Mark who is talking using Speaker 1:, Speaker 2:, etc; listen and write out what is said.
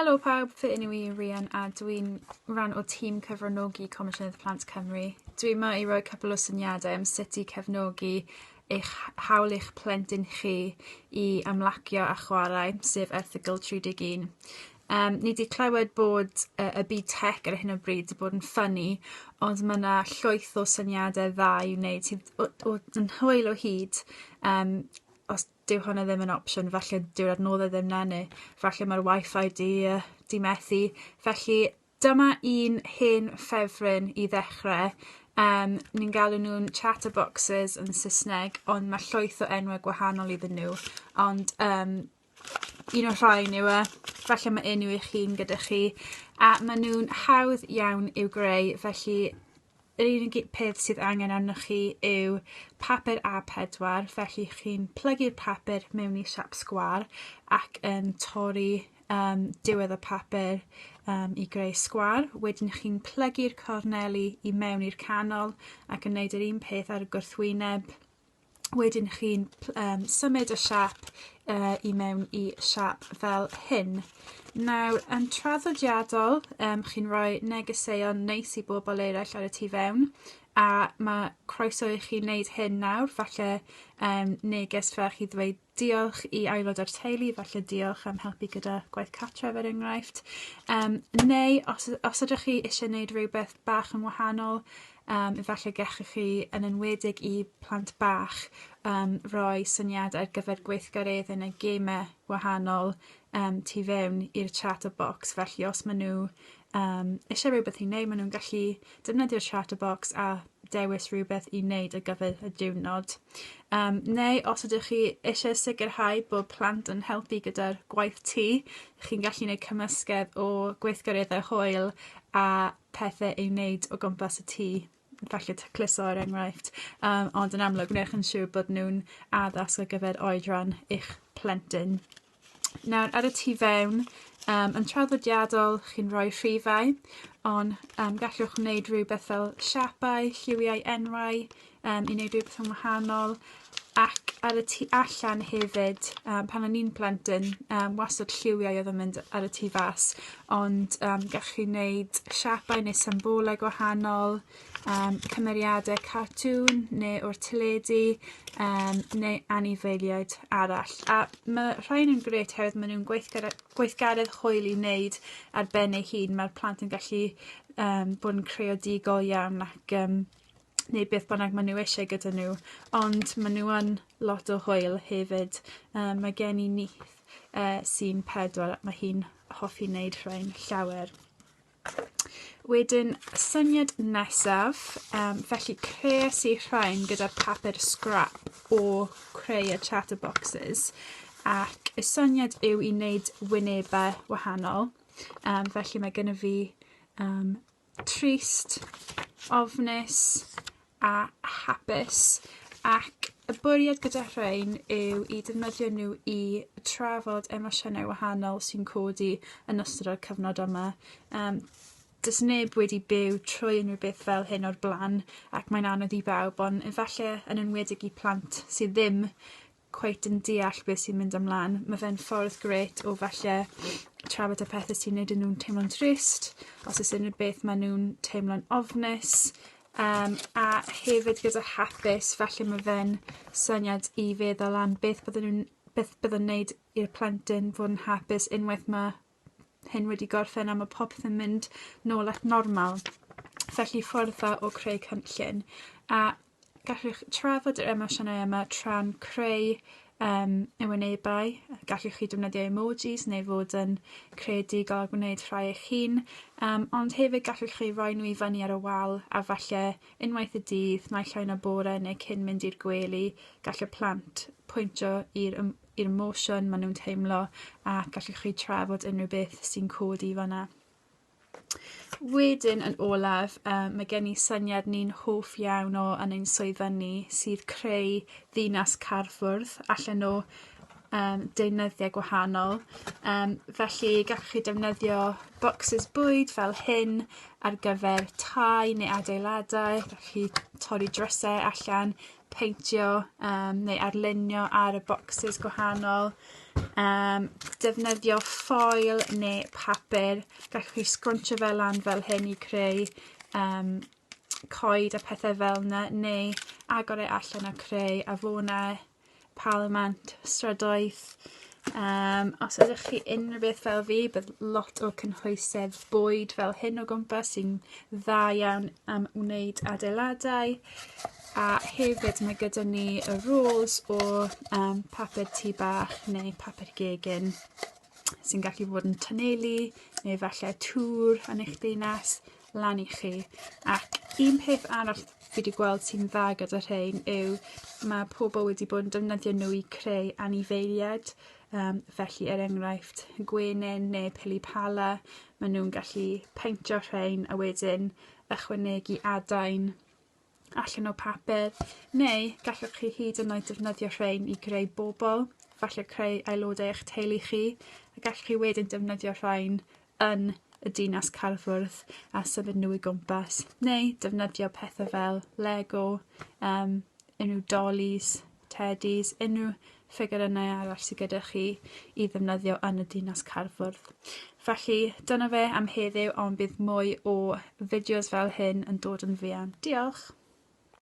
Speaker 1: Helo pawb, fy enw i yw Rhian a dwi'n rhan o tîm cyfranogi Comisiynydd Plant Cymru. Dwi yma i roi cwpl o syniadau am sut i cefnogi eich hawl eich plentyn chi i ymlacio a chwarae, sef erthygl 31. Yym ni 'di clywed bod yy y byd tech ar hyn o bryd 'di bod yn ffynnu ond ma' 'na llwyth o syniade dda i wneud sydd o o yn hwyl o hyd yym os dyw hwnna ddim yn opsiwn falle dyw'r adnodde ddim 'na ne' falle ma'r Wi-Fi 'di yy 'di methu. Felly dyma un hen ffefryn i ddechre yym ni'n galw nw'n chatterboxes yn Sysneg ond ma' llwyth o enwe gwahanol iddyn nhw ond yym un o'r rhain yw e. Falle ma' enw eich hun gyda chi a ma' nw'n hawdd iawn i'w greu felly Yr unig peth sydd angen arnoch chi yw papur A4 felly chi'n plygu'r papur mewn i siâp sgwâr ac yn torri yym diwedd y papur yym i greu sgwâr. Wedyn chi'n plygu'r corneli i mewn i'r canol ac yn neud yr un peth ar y gwrthwyneb. Wedyn chi'n yym symud y siâp yy i mewn i siâp fel hyn. Nawr yn traddodiadol yym chi'n rhoi negeseuon neis i bobol eraill ar y tu fewn a ma' croeso i chi wneud hyn nawr falle yym neges fach i ddweud diolch i aelod o'r teulu falle diolch am helpu gyda gwaith cartref er enghraifft. Yym neu os os ydych chi isie neud rhywbeth bach yn wahanol yym efallai gellwch chi yn enwedig i plant bach yym roi syniade ar gyfer gweithgaredde neu geme wahanol yym tu fewn i'r chatterbox felly os ma' n'w yym isie rhywbeth i neud ma' nw'n gallu defnyddio'r chatterbox a dewis rhywbeth i wneud ar gyfer y diwrnod. Yym neu os ydych chi isie sicrhau bod plant yn helpu gyda'r gwaith tŷ chi'n gallu neud cymysgedd o gweithgareddau hwyl a pethe i'w wneud o gwmpas y tŷ falle tacluso er enghraifft yym ond yn amlwg gwnewch yn siŵr bod nw'n addas ar gyfer oedran eich plentyn. Nawr ar y tu fewn yym yn traddodiadol chi'n rhoi rhifau on' yym gallwch wneud rhywbeth fel siapau, lliwiau, enwau yym i neud rhywbeth yn wahanol ac ar y tu allan hefyd yym pan o'n i'n plentyn yym wastad lliwiau odd yn mynd ar y tu fas ond yym gallwch chi neud siapau neu symbolau gwahanol yym cymeriade cartŵn ne' o'r teledu yym neu anifeiliaid arall a ma' rhain yn grêt herwydd ma' nw'n gweithgare- gweithgaredd hwyl i wneud ar ben ei hun ma'r plant yn gallu yym bod yn creadigol iawn ac yym neu beth bynnag ma' n'w isie gyda n'w ond ma' n'w yn lot o hwyl hefyd yy mae gen i nith yy sy'n pedwar ma' hi'n hoffi neud rhein llawer. Wedyn syniad nesaf yym felly ces i rhain gyda'r papur scrap o creu y chatterboxes ac y syniad yw i neud wynebe wahanol yym felly mae gynno fi yym trist, ofnus a hapus ac y bwriad gyda rhein yw i defnyddio nhw i trafod emosiynau wahanol sy'n codi yn ystod y cyfnod yma. Yym do's neb wedi byw trwy unrhyw beth fel hyn o'r bla'n ac mae'n anodd i bawb on' efalle yn enwedig i plant sydd ddim cweit yn deall beth sy'n mynd ymlan. Ma' fe'n ffordd grêt o falle trafod y pethe sy'n neud i nw'n teimlo'n trist os o's unryw beth ma' nw'n teimlo'n ofnus yym a hefyd gyda hapus falle ma' fe'n syniad i feddwl am beth bydden nw'n beth bydde'n neud i'r plentyn fod yn hapus unwaith ma' hyn wedi gorffen a ma' popeth yn mynd nôl at normal. Felly ffordd dda o creu cynllun a gallwch trafod yr emosiynau yma tra'n creu yym y wynebau. Gallwch chi defnyddio emojis neu fod yn creadigol a gwneud rhai eich hun yym ond hefyd gallwch chi roi nhw i fyny ar y wal a falle unwaith y dydd naill ai yn y bore neu cyn mynd i'r gwely gall y plant pwyntio i'r yym i'r emosiwn ma' nw'n teimlo a gallwch chi trafod unryw beth sy'n codi fan 'na. Wedyn yn olaf yy ma' gen i syniad ni'n hoff iawn o yn ein swyddfa ni sydd creu ddinas carfwrdd allan o yym deunyddiau gwahanol yym felly gallwch chi defnyddio bocsys bwyd fel hyn ar gyfer tai neu adeiladau gallwch chi torri drysau allan peintio yym neu arlunio ar y bocsys gwahanol. Um, defnyddio ffoil neu papur. Gallwch chi sgrwnsio fe lan fel hyn i creu um, coed a pethau fel yna, neu agor e allan a creu afonau, palmant, strydoedd. Um, os ydych chi unrhyw beth fel fi, bydd lot o cynhwysedd bwyd fel hyn o gwmpas sy'n dda iawn am wneud adeiladau. A hefyd mae gyda ni y rolls o um, papur tŷ bach neu papur gegin sy'n gallu bod yn tynelu neu falle tŵr yn eich dinas lan i chi. Ac un peth arall fi 'di gweld sy'n dda gyda rhein yw ma' pobl wedi bod yn defnyddio nhw i creu anifeiliaid yym felly er enghraifft gwenyn neu pili pala ma' nw'n gallu peintio rhein a wedyn ychwanegu adain allan o papur neu gallwch chi hyd yn oed defnyddio rhein i greu bobl, falle creu aelodau eich teulu chi a gallwch chi wedyn defnyddio rhain yn y dinas carfwrdd a symud nhw i gwmpas neu defnyddio pethe fel Lego yym unrhyw dollies, teddies, unrhyw ffigyrynau arall sy gyda chi i ddefnyddio yn y dinas carfwrdd. Felly dyna fe am heddiw ond bydd mwy o fideos fel hyn yn dod yn fuan. Diolch!